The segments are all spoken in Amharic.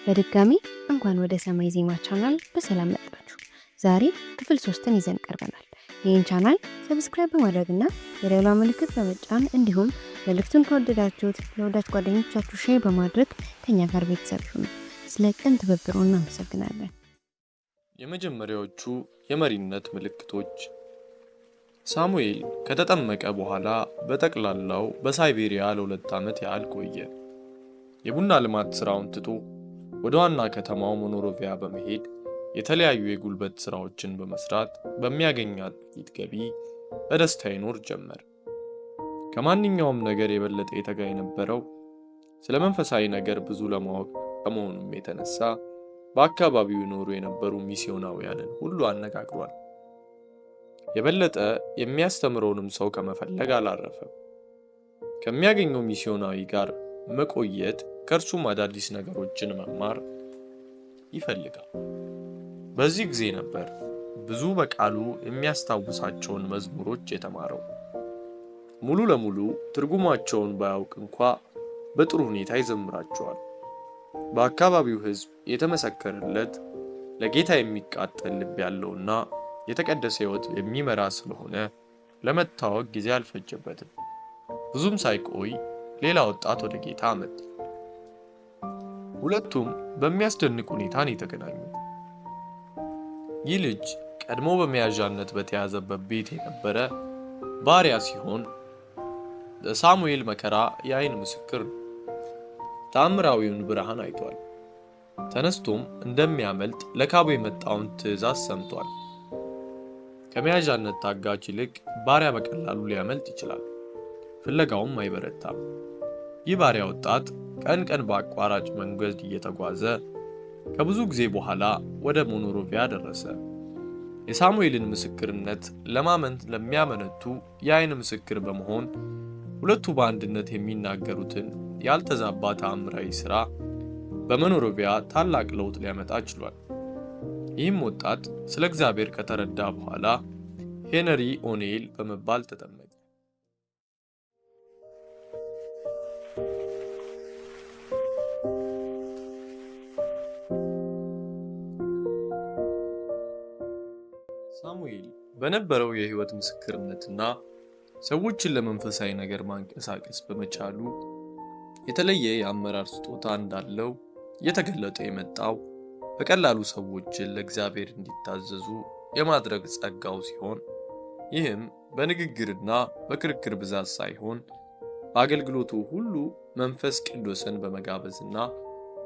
በድጋሚ እንኳን ወደ ሰማይ ዜማ ቻናል በሰላም መጣችሁ። ዛሬ ክፍል 3ን ይዘን ቀርበናል። ይህን ቻናል subscribe በማድረግና የደወል ምልክት በመጫን እንዲሁም መልእክቱን ከወደዳችሁት ለወዳጅ ጓደኞቻችሁ share በማድረግ ከኛ ጋር ቤተሰብ ይሁኑ። ስለ ቅን ትብብሩ እናመሰግናለን። የመጀመሪያዎቹ የመሪነት ምልክቶች። ሳሙኤል ከተጠመቀ በኋላ በጠቅላላው በሳይቤሪያ ለ2 ዓመት ያህል ቆየ። የቡና ልማት ሥራውን ትቶ ወደ ዋና ከተማው ሞኖሮቪያ በመሄድ የተለያዩ የጉልበት ሥራዎችን በመስራት በሚያገኛት ጥቂት ገቢ በደስታ ይኖር ጀመር። ከማንኛውም ነገር የበለጠ የተጋ የነበረው ስለ መንፈሳዊ ነገር ብዙ ለማወቅ ከመሆኑም የተነሳ በአካባቢው ይኖሩ የነበሩ ሚስዮናውያንን ሁሉ አነጋግሯል። የበለጠ የሚያስተምረውንም ሰው ከመፈለግ አላረፈም። ከሚያገኘው ሚስዮናዊ ጋር መቆየት፣ ከእርሱም አዳዲስ ነገሮችን መማር ይፈልጋል። በዚህ ጊዜ ነበር ብዙ በቃሉ የሚያስታውሳቸውን መዝሙሮች የተማረው። ሙሉ ለሙሉ ትርጉማቸውን ባያውቅ እንኳ በጥሩ ሁኔታ ይዘምራቸዋል። በአካባቢው ሕዝብ የተመሰከረለት፣ ለጌታ የሚቃጠል ልብ ያለውና የተቀደሰ ሕይወት የሚመራ ስለሆነ ለመታወቅ ጊዜ አልፈጀበትም። ብዙም ሳይቆይ ሌላ ወጣት ወደ ጌታ አመጣ። ሁለቱም በሚያስደንቅ ሁኔታ ነው የተገናኙት። ይህ ልጅ ቀድሞ በመያዣነት በተያዘበት ቤት የነበረ ባሪያ ሲሆን ለሳሙኤል መከራ የዓይን ምስክር ነው። ተአምራዊውን ብርሃን አይቷል። ተነስቶም እንደሚያመልጥ ለካቦ የመጣውን ትዕዛዝ ሰምቷል። ከመያዣነት ታጋች ይልቅ ባሪያ በቀላሉ ሊያመልጥ ይችላል፣ ፍለጋውም አይበረታም። ይህ ባሪያ ወጣት ቀን ቀን በአቋራጭ መንገድ እየተጓዘ ከብዙ ጊዜ በኋላ ወደ ሞኖሮቪያ ደረሰ። የሳሙኤልን ምስክርነት ለማመን ለሚያመነቱ የዓይን ምስክር በመሆን ሁለቱ በአንድነት የሚናገሩትን ያልተዛባ ተአምራዊ ሥራ በሞኖሮቪያ ታላቅ ለውጥ ሊያመጣ ችሏል። ይህም ወጣት ስለ እግዚአብሔር ከተረዳ በኋላ ሄነሪ ኦኔል በመባል ተጠመቀ። ሳሙኤል በነበረው የሕይወት ምስክርነትና ሰዎችን ለመንፈሳዊ ነገር ማንቀሳቀስ በመቻሉ የተለየ የአመራር ስጦታ እንዳለው እየተገለጠ የመጣው በቀላሉ ሰዎችን ለእግዚአብሔር እንዲታዘዙ የማድረግ ጸጋው ሲሆን፣ ይህም በንግግርና በክርክር ብዛት ሳይሆን በአገልግሎቱ ሁሉ መንፈስ ቅዱስን በመጋበዝና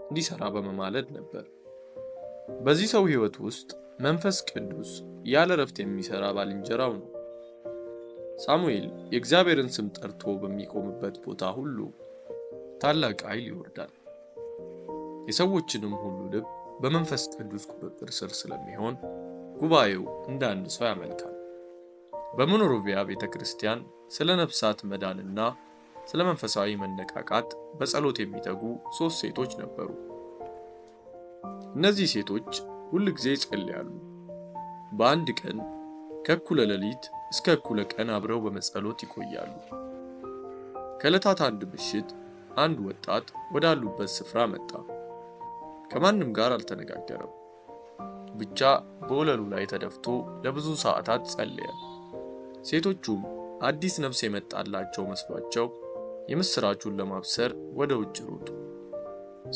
እንዲሰራ በመማለድ ነበር። በዚህ ሰው ሕይወት ውስጥ መንፈስ ቅዱስ ያለ እረፍት የሚሰራ ባልንጀራው ነው። ሳሙኤል የእግዚአብሔርን ስም ጠርቶ በሚቆምበት ቦታ ሁሉ ታላቅ ኃይል ይወርዳል። የሰዎችንም ሁሉ ልብ በመንፈስ ቅዱስ ቁጥጥር ስር ስለሚሆን ጉባኤው እንደ አንድ ሰው ያመልካል። በሞኖሮቪያ ቤተ ክርስቲያን ስለ ነፍሳት መዳንና ስለ መንፈሳዊ መነቃቃት በጸሎት የሚተጉ ሦስት ሴቶች ነበሩ። እነዚህ ሴቶች ሁል ጊዜ ይጸልያሉ። በአንድ ቀን ከእኩለ ሌሊት እስከ እኩለ ቀን አብረው በመጸሎት ይቆያሉ። ከዕለታት አንድ ምሽት አንድ ወጣት ወዳሉበት ስፍራ መጣ። ከማንም ጋር አልተነጋገረም። ብቻ በወለሉ ላይ ተደፍቶ ለብዙ ሰዓታት ጸለየ። ሴቶቹም አዲስ ነፍስ የመጣላቸው መስሏቸው የምስራቹን ለማብሰር ወደ ውጭ ሮጡ።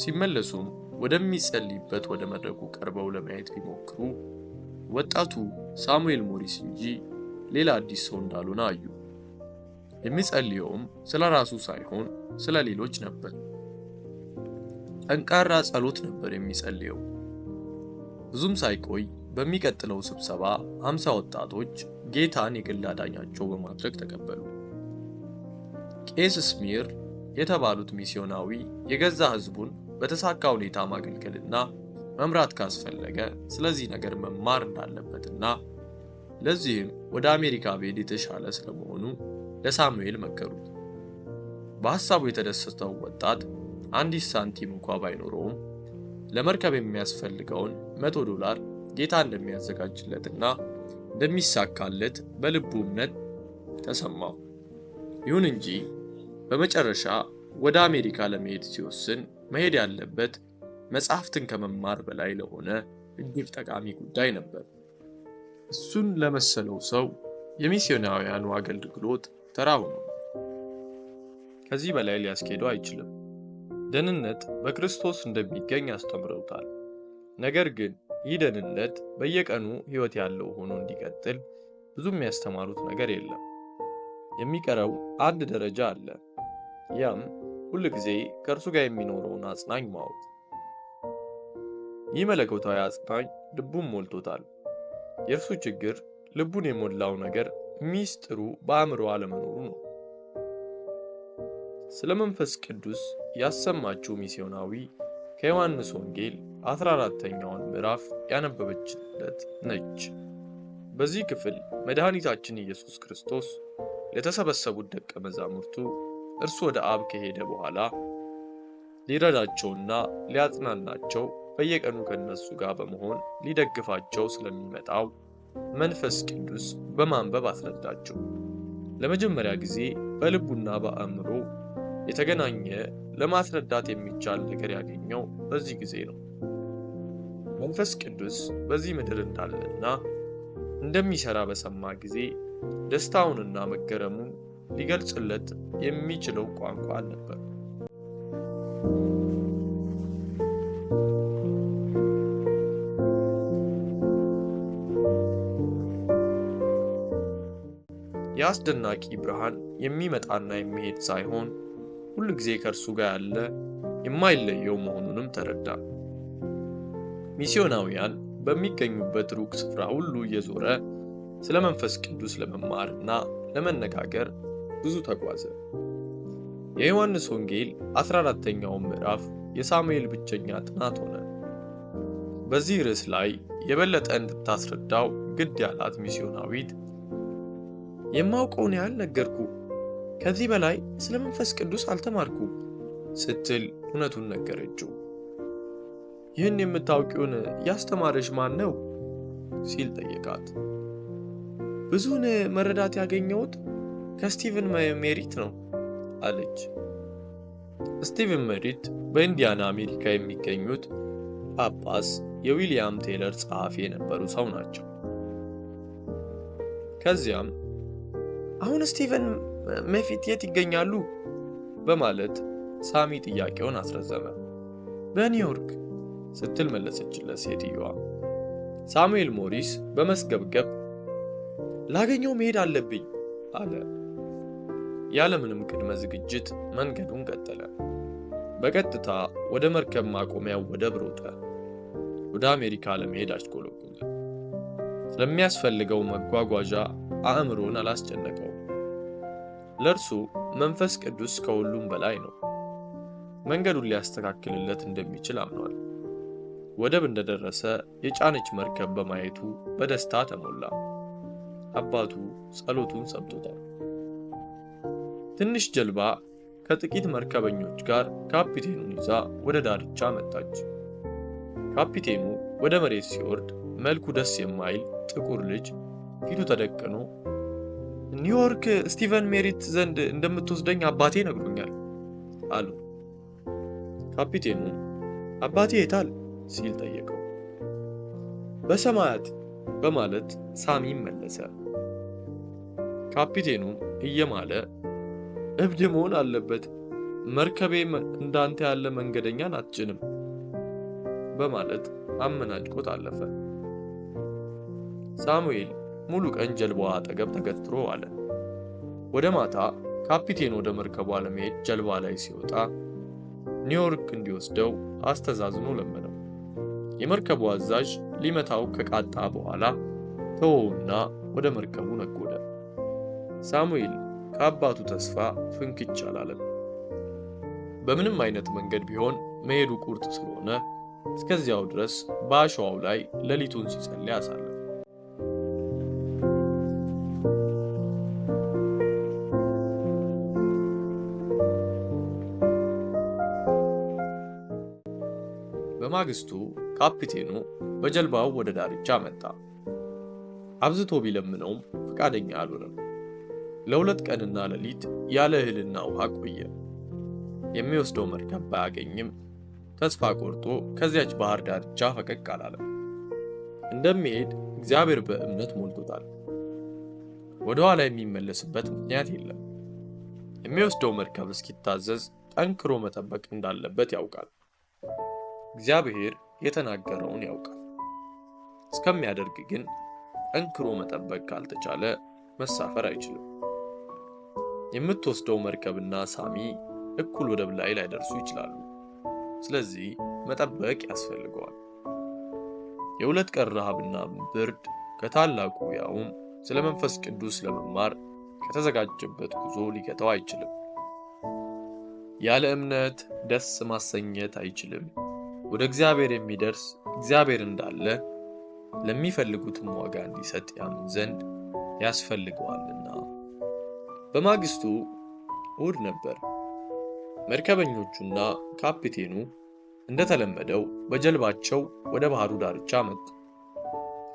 ሲመለሱም ወደሚጸልይበት ወደ መድረኩ ቀርበው ለማየት ቢሞክሩ ወጣቱ ሳሙኤል ሞሪስ እንጂ ሌላ አዲስ ሰው እንዳልሆነ አዩ። የሚጸልየውም ስለ ራሱ ሳይሆን ስለ ሌሎች ነበር። ጠንካራ ጸሎት ነበር የሚጸልየው። ብዙም ሳይቆይ በሚቀጥለው ስብሰባ 50 ወጣቶች ጌታን የግል አዳኛቸው በማድረግ ተቀበሉ። ቄስ ስሚር የተባሉት ሚስዮናዊ የገዛ ሕዝቡን በተሳካ ሁኔታ ማገልገልና መምራት ካስፈለገ ስለዚህ ነገር መማር እንዳለበትና ለዚህም ወደ አሜሪካ ብሄድ የተሻለ ስለመሆኑ ለሳሙኤል መከሩት። በሐሳቡ የተደሰተው ወጣት አንዲት ሳንቲም እንኳ ባይኖረውም ለመርከብ የሚያስፈልገውን $100 ጌታ እንደሚያዘጋጅለትና እንደሚሳካለት በልቡ እምነት ተሰማው። ይሁን እንጂ በመጨረሻ ወደ አሜሪካ ለመሄድ ሲወስን መሄድ ያለበት መጽሐፍትን ከመማር በላይ ለሆነ እጅግ ጠቃሚ ጉዳይ ነበር። እሱን ለመሰለው ሰው የሚስዮናውያኑ አገልግሎት ተራ ሆኖ ከዚህ በላይ ሊያስኬደው አይችልም። ደህንነት በክርስቶስ እንደሚገኝ አስተምረውታል። ነገር ግን ይህ ደህንነት በየቀኑ ሕይወት ያለው ሆኖ እንዲቀጥል ብዙም ያስተማሩት ነገር የለም። የሚቀረው አንድ ደረጃ አለ። ያም ሁል ጊዜ ከእርሱ ጋር የሚኖረውን አጽናኝ ማወቅ። ይህ መለኮታዊ አጽናኝ ልቡን ሞልቶታል። የእርሱ ችግር ልቡን የሞላው ነገር ሚስጥሩ በአእምሮ አለመኖሩ ነው። ስለ መንፈስ ቅዱስ ያሰማችው ሚስዮናዊ ከዮሐንስ ወንጌል 14ኛውን ምዕራፍ ያነበበችለት ነች። በዚህ ክፍል መድኃኒታችን ኢየሱስ ክርስቶስ ለተሰበሰቡት ደቀ መዛሙርቱ እርሱ ወደ አብ ከሄደ በኋላ ሊረዳቸውና ሊያጽናናቸው በየቀኑ ከነሱ ጋር በመሆን ሊደግፋቸው ስለሚመጣው መንፈስ ቅዱስ በማንበብ አስረዳቸው። ለመጀመሪያ ጊዜ በልቡና በአእምሮ የተገናኘ ለማስረዳት የሚቻል ነገር ያገኘው በዚህ ጊዜ ነው። መንፈስ ቅዱስ በዚህ ምድር እንዳለና እንደሚሰራ በሰማ ጊዜ ደስታውንና መገረሙን ሊገልጽለት የሚችለው ቋንቋ አልነበር። የአስደናቂ ብርሃን የሚመጣና የሚሄድ ሳይሆን ሁል ጊዜ ከእርሱ ጋር ያለ የማይለየው መሆኑንም ተረዳ። ሚስዮናውያን በሚገኙበት ሩቅ ስፍራ ሁሉ እየዞረ ስለ መንፈስ ቅዱስ ለመማርና ለመነጋገር ብዙ ተጓዘ። የዮሐንስ ወንጌል 14ኛው ምዕራፍ የሳሙኤል ብቸኛ ጥናት ሆነ። በዚህ ርዕስ ላይ የበለጠ እንድታስረዳው ግድ ያላት ሚስዮናዊት የማውቀውን ያህል ነገርኩ፣ ከዚህ በላይ ስለ መንፈስ ቅዱስ አልተማርኩ ስትል እውነቱን ነገረችው። ይህን የምታውቂውን ያስተማረሽ ማን ነው ሲል ጠየቃት። ብዙውን መረዳት ያገኘሁት ከስቲቨን ሜሪት ነው አለች። ስቲቨን ሜሪት በኢንዲያና አሜሪካ የሚገኙት ጳጳስ የዊሊያም ቴለር ጸሐፊ የነበሩ ሰው ናቸው። ከዚያም አሁን ስቲቨን ሜፊት የት ይገኛሉ? በማለት ሳሚ ጥያቄውን አስረዘመ። በኒውዮርክ ስትል መለሰችለት ሴትዮዋ። ሳሙኤል ሞሪስ በመስገብገብ ላገኘው መሄድ አለብኝ አለ። ያለምንም ቅድመ ዝግጅት መንገዱን ቀጠለ። በቀጥታ ወደ መርከብ ማቆሚያው ወደብ ሮጠ። ወደ አሜሪካ ለመሄድ አሽቆለቆለ። ስለሚያስፈልገው መጓጓዣ አእምሮን አላስጨነቀውም። ለእርሱ መንፈስ ቅዱስ ከሁሉም በላይ ነው። መንገዱን ሊያስተካክልለት እንደሚችል አምኗል። ወደብ እንደደረሰ የጫነች መርከብ በማየቱ በደስታ ተሞላ። አባቱ ጸሎቱን ሰምቶታል። ትንሽ ጀልባ ከጥቂት መርከበኞች ጋር ካፒቴኑን ይዛ ወደ ዳርቻ መጣች። ካፒቴኑ ወደ መሬት ሲወርድ መልኩ ደስ የማይል ጥቁር ልጅ ፊቱ ተደቅኖ ኒውዮርክ ስቲቨን ሜሪት ዘንድ እንደምትወስደኝ አባቴ ነግሮኛል አሉ። ካፒቴኑ አባቴ የታል ሲል ጠየቀው። በሰማያት በማለት ሳሚ መለሰ። ካፒቴኑ እየማለ እብድ መሆን አለበት፣ መርከቤም እንዳንተ ያለ መንገደኛን አትጭንም በማለት አመናጭቆት አለፈ። ሳሙኤል ሙሉ ቀን ጀልባዋ አጠገብ ተገትሮ አለ። ወደ ማታ ካፒቴን ወደ መርከቧ ለመሄድ ጀልባ ላይ ሲወጣ ኒውዮርክ እንዲወስደው አስተዛዝኖ ለመነው። የመርከቡ አዛዥ ሊመታው ከቃጣ በኋላ ተወውና ወደ መርከቡ ነጎደ። ሳሙኤል ከአባቱ ተስፋ ፍንክች አላለም። በምንም አይነት መንገድ ቢሆን መሄዱ ቁርጥ ስለሆነ እስከዚያው ድረስ በአሸዋው ላይ ሌሊቱን ሲጸልይ አሳለፈ። በማግስቱ ካፒቴኑ በጀልባው ወደ ዳርቻ መጣ። አብዝቶ ቢለምነውም ፈቃደኛ አልሆነም። ለሁለት ቀንና ሌሊት ያለ እህልና ውሃ ቆየ። የሚወስደው መርከብ ባያገኝም ተስፋ ቆርጦ ከዚያች ባህር ዳርቻ ፈቀቅ አላለም። እንደሚሄድ እግዚአብሔር በእምነት ሞልቶታል። ወደ ኋላ የሚመለስበት ምክንያት የለም። የሚወስደው መርከብ እስኪታዘዝ ጠንክሮ መጠበቅ እንዳለበት ያውቃል። እግዚአብሔር የተናገረውን ያውቃል። እስከሚያደርግ ግን ጠንክሮ መጠበቅ ካልተቻለ መሳፈር አይችልም። የምትወስደው መርከብና ሳሚ እኩል ወደብ ላይ ላይደርሱ ይችላሉ። ስለዚህ መጠበቅ ያስፈልገዋል። የሁለት ቀን ረሃብና ብርድ ከታላቁ ያውም ስለ መንፈስ ቅዱስ ለመማር ከተዘጋጀበት ጉዞ ሊገታው አይችልም። ያለ እምነት ደስ ማሰኘት አይችልም። ወደ እግዚአብሔር የሚደርስ እግዚአብሔር እንዳለ ለሚፈልጉትም ዋጋ እንዲሰጥ ያምን ዘንድ ያስፈልገዋልና። በማግስቱ እሁድ ነበር። መርከበኞቹና ካፒቴኑ እንደተለመደው በጀልባቸው ወደ ባህሩ ዳርቻ መጡ።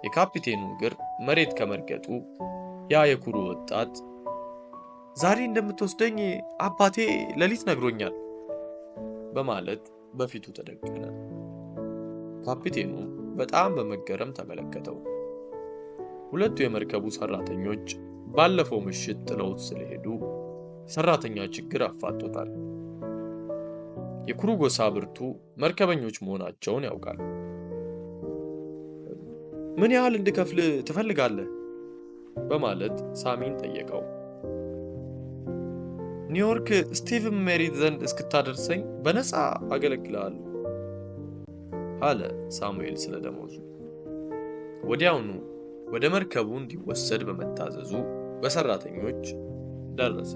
የካፒቴኑ እግር መሬት ከመርገጡ ያ የኩሩ ወጣት ዛሬ እንደምትወስደኝ አባቴ ሌሊት ነግሮኛል በማለት በፊቱ ተደቀነ። ካፒቴኑ በጣም በመገረም ተመለከተው። ሁለቱ የመርከቡ ሰራተኞች ባለፈው ምሽት ጥለውት ስለሄዱ ሰራተኛ ችግር አፋጦታል። የኩሩ ጎሳ ብርቱ መርከበኞች መሆናቸውን ያውቃል። ምን ያህል እንድከፍል ትፈልጋለህ? በማለት ሳሚን ጠየቀው። ኒውዮርክ ስቲቭን ሜሪት ዘንድ እስክታደርሰኝ በነፃ አገለግልሃለሁ አለ ሳሙኤል ስለ ደሞዙ። ወዲያውኑ ወደ መርከቡ እንዲወሰድ በመታዘዙ በሰራተኞች ደረሰ።